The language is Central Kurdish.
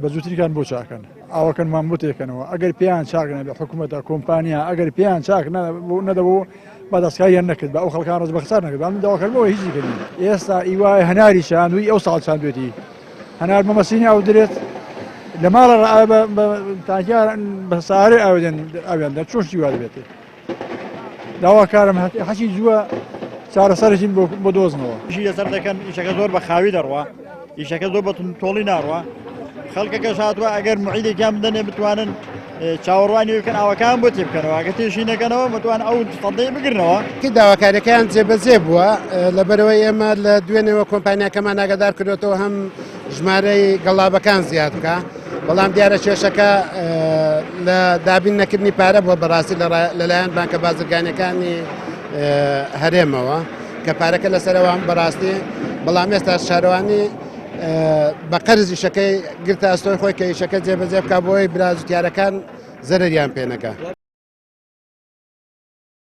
بە زووتریکان بۆ چاکەن ئاوەکەنمان بۆ تێکەنەوە ئەگەر پێیان چاک نەبێ حکوومەتە کۆمپانیا ئەگەر پێیان چاک نەدەبوو بە دەستکاریان نەکرد بە ئەو خەڵکان ڕز بەخسار نەکرد من داواکردمەوە هیچی کردی ئێستا ئیوای هەناری چاندوی ئەو ساڵ چاندوێتی هەنار بە مەسینی ئاو درێت لە ماڵە تاکیار بە سارێ ئاودێن ئاویان دە چۆن شتی وا دەبێت داواکارم حەچی زووە چارەسەرێکی بۆ دۆزنەوە. ئیشی لەسەر دەکەن ئیشەکە زۆر بە خاوی دەڕوا ئیشەکە زۆر بە تۆڵی ناڕوا خەڵکەکەش هاتووە ئەگەر معیدێکیان بدەنێ بتوانن چاوەڕوانی بکەن ئاوەکان بۆ تێ بکەنەوە ئەگە تێشی نەکەنەوە بتوان ئەو سەدەی بگرنەوە. داواکاریەکەیان جێبەجێ بووە لەبەرەوەی ئێمە لە دوێنێوە کۆمپانیاکەمان ئاگادار کردوێتەوە هەم ژمارەی گەڵابەکان زیاد بکە بەڵام دیارە کێشەکە لە دابین نەکردنی پارە بووە بەڕاستی لەلایەن بانکە بازرگانەکانی هەرێمەوە کە پارەکە لەسەرەوان بەڕاستی بەڵام ئێستا شارەوانی بە قەرز ئیشەکەی گرتە ئەستۆی خۆی کە ئیشەکە جێبەجێ بکە بۆی برا جوتیارەکان زەرەریان پێ نەکا.